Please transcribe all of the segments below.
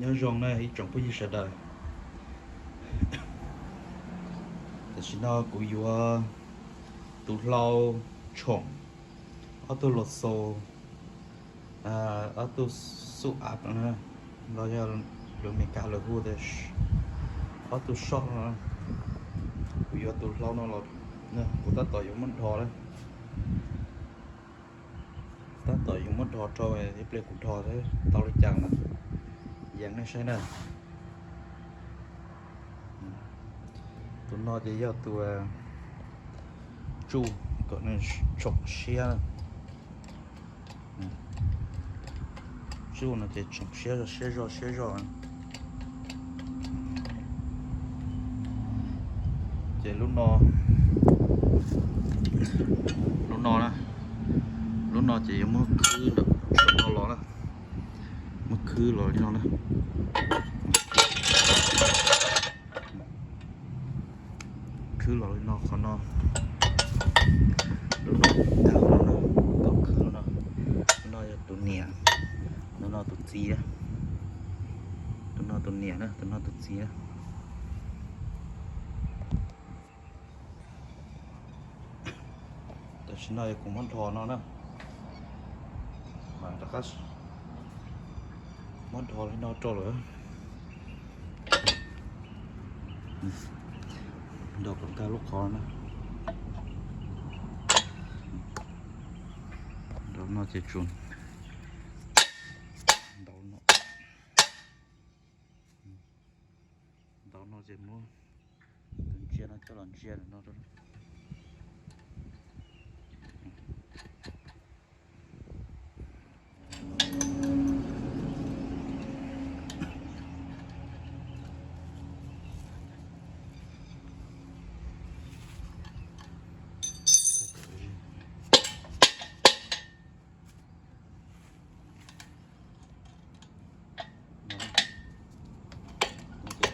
Nyob zoo na ib tsoom phooj ywg sawv daws. Tam sim no kuv yuav tus hlau tshoom, ob tug los xaus, ob tug xub av no, los yog lus Meskas lawv hu tias ob tug soj no. Kuv yuav tus hlau no los, kuv tab tom yuav muab dhos lawm. Tab tom yuav muab dhos rau, ib pliag kuv dhos tau li cas mas yees nej saib na. Tus no ces yog tus tsuj kom nws tshoom siab. Tsuj no ces tshoom siab zog siab zog siab zog. Ces lub no, lub no na, lub no ces yuav muab khwb ntawm no los na, muab khwb los li no na. Khwb los li no, qhov no, lub no, khwb no, lub no yog tus niam, lub no tus txiv, lub no tus niam na, tus no tus txiv. Tam sim no kuv muab dhos no na, mas rov qab muab dhos li no rau lawm. Dhos kom tag lub qhov na. Dhos no ces tsuas ntaus no, ntaus no ces muab tus ntsia no coj los ntsia no.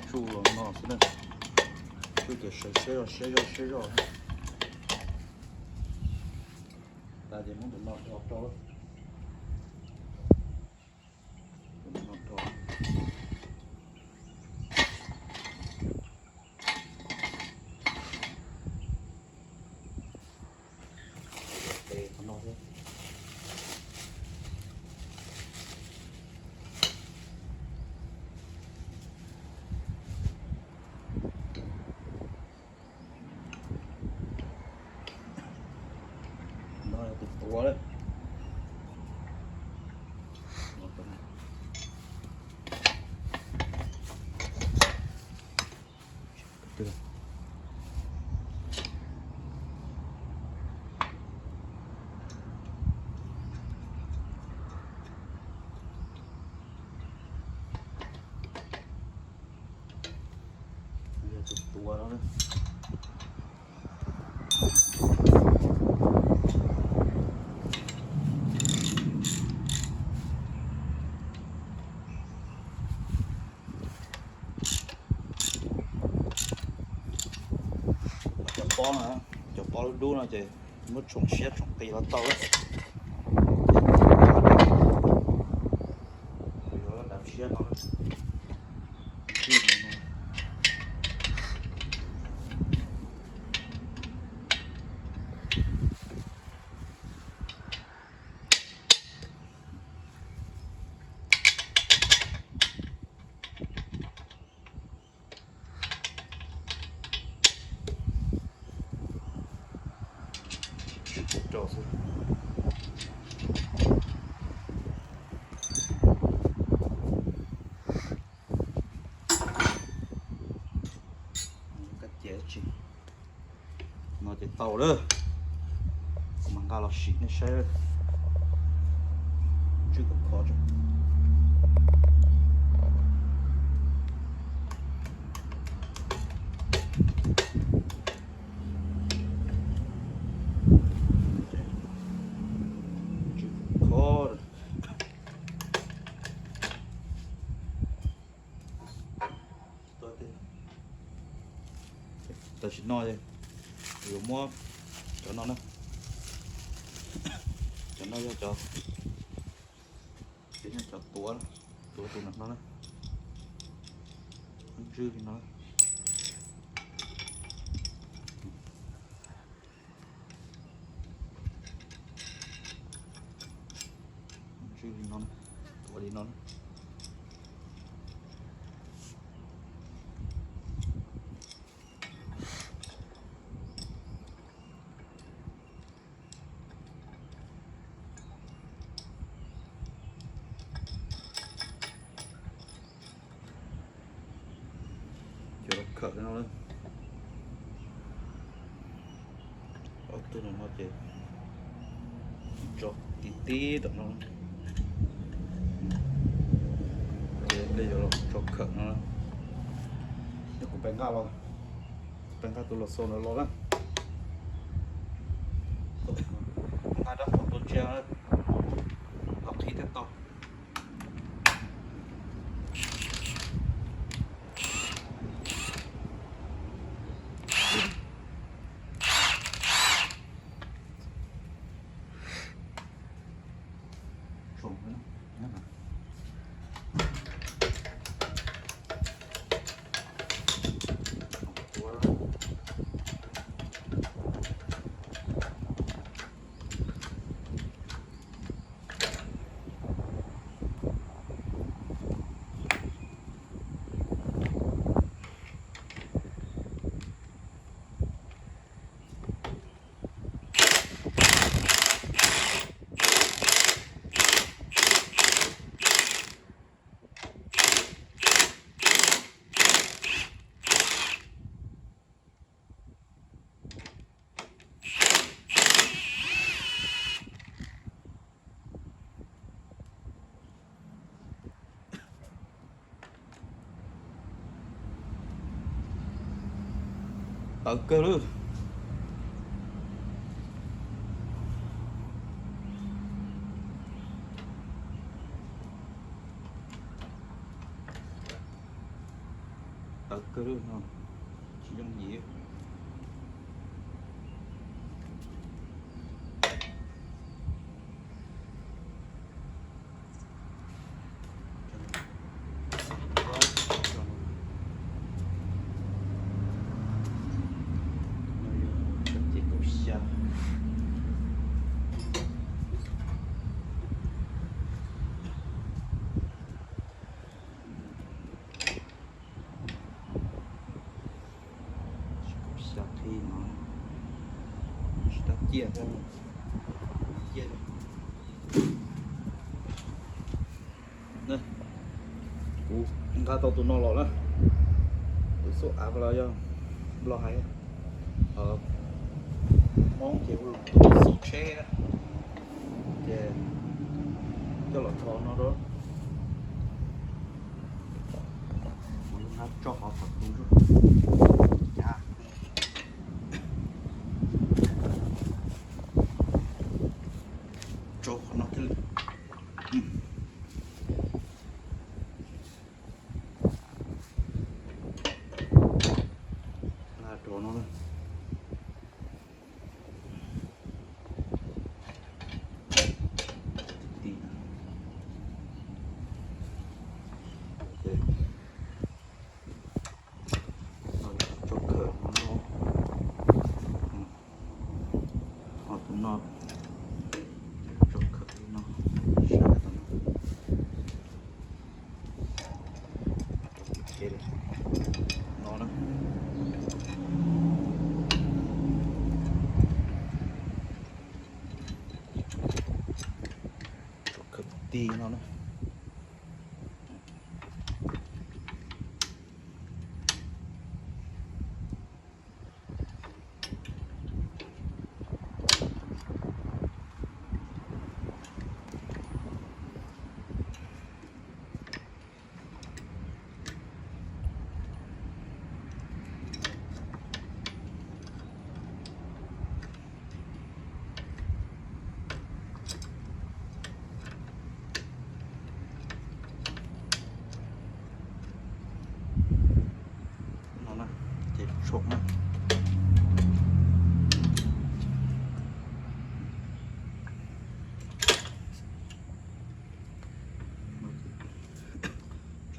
Tsuj los no xwb na, tsuj ces sawv siab zog siab zog siab zog. Tas ces muab tus no dhos rau, tus no dhos. No yog tus tuav lawm. Yog tus tuav no na. Cov pob no, cov pob dub dub no ces muab tshoom siab tshoom qis los tau lawm. Kuv yuav dav siab no. Rau xwb. Kab cia tsi. No ces tau lawm. Kuv mam nqa los sim nej saib. Tswj kom khov tso. Tswj kom khov. Tam sim no yuav muab cov no na, cov no yog cov, cov tuav, tuav tus no na. Ntswj li no. Ntswj li no, tuav li no. Cov los khawm no, ob tug no ces tso tib tib tom no, ces peb yuav los tso khawm no. Yog kuv pais nqa los, pais nqa tus los xaus ntawd los na. Nqa rab phom tua ntsia los qhib thiaj tau. Tawv kawg lawm. Tawv kawg lawm no, tsis yooj yim. Xya qhib no, tsis tau ciaj thiab. Kuv nqa tau tus no los na, tus xub av los yog nplog hais, Hmoob ces hu tus xub tsheb, ces coj los rho no rau. Kuv nqa tso qhov qhov tus, tso qhov no thiaj li. Nqa rau no na. Tso khawm no, ho tus no tso khawm li no, sab tom no. No na. Khawm ti no na.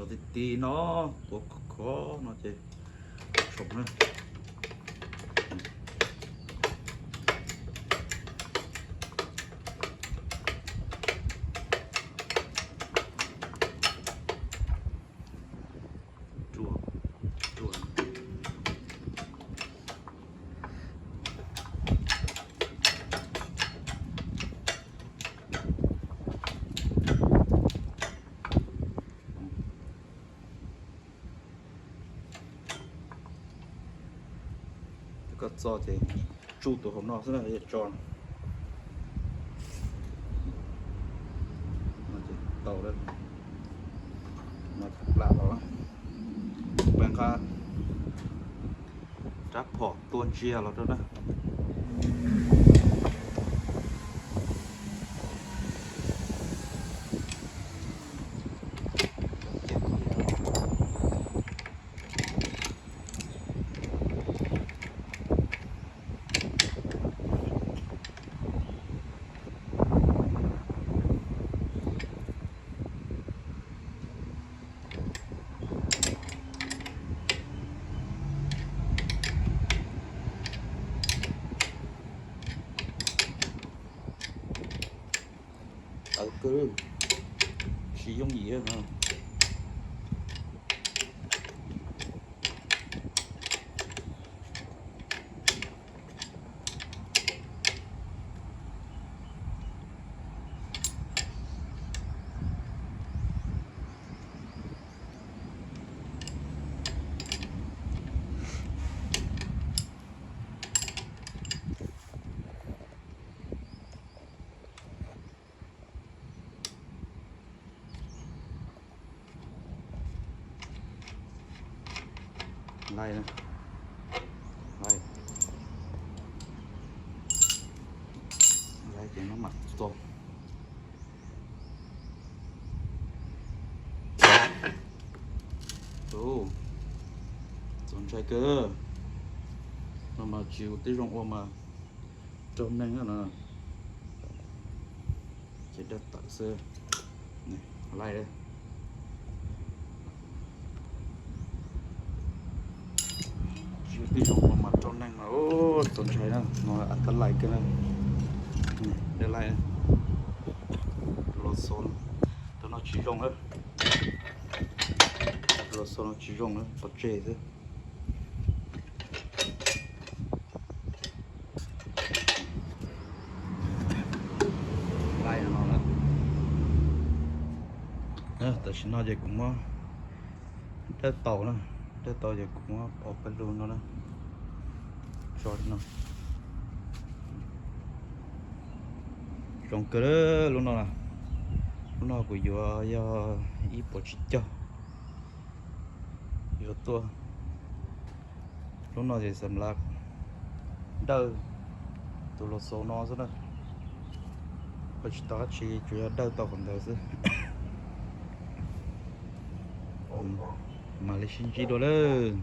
Ti ti no, tuav khov khov no ces tshoom na. Rua, rua. Koj txo ces tsuj tus hauv no xwb na, tso tau lawm. No plam los, peb nqa rab phom tua ntsia los rau na. Tawv kawg, tsis yooj yim no. Laij, laij, laij ces no mam txo. Txaus ntshai kawg. No mas tsis ua tib zoo ua mas raug neeg no. Ces daj tawm xwb. Laij, tsis ua tib zoo ua mas raug neeg mas txaus ntshai na, no ab tab laij kawg na. Daj laij, los xo, tus no tsis zoo lawm. Los xo no tsis zoo lawm, pov tseg xwb. Laij no na. Tam sim no ces kuv muab dawb tau na, dawb tau ces kuv muab pov pawg lug no na, tso li no. Zoo kawg lub no na. Lub no kuv yuav yog ib puas tsib caug. Yuav tuaj lub no ces xam lav dawj tus los xaus no xwb na. Ua tsis tau dab tsi, tsuas yog dawj tau qhov ntawd xwb. Mam li sib ntsib dua lawm.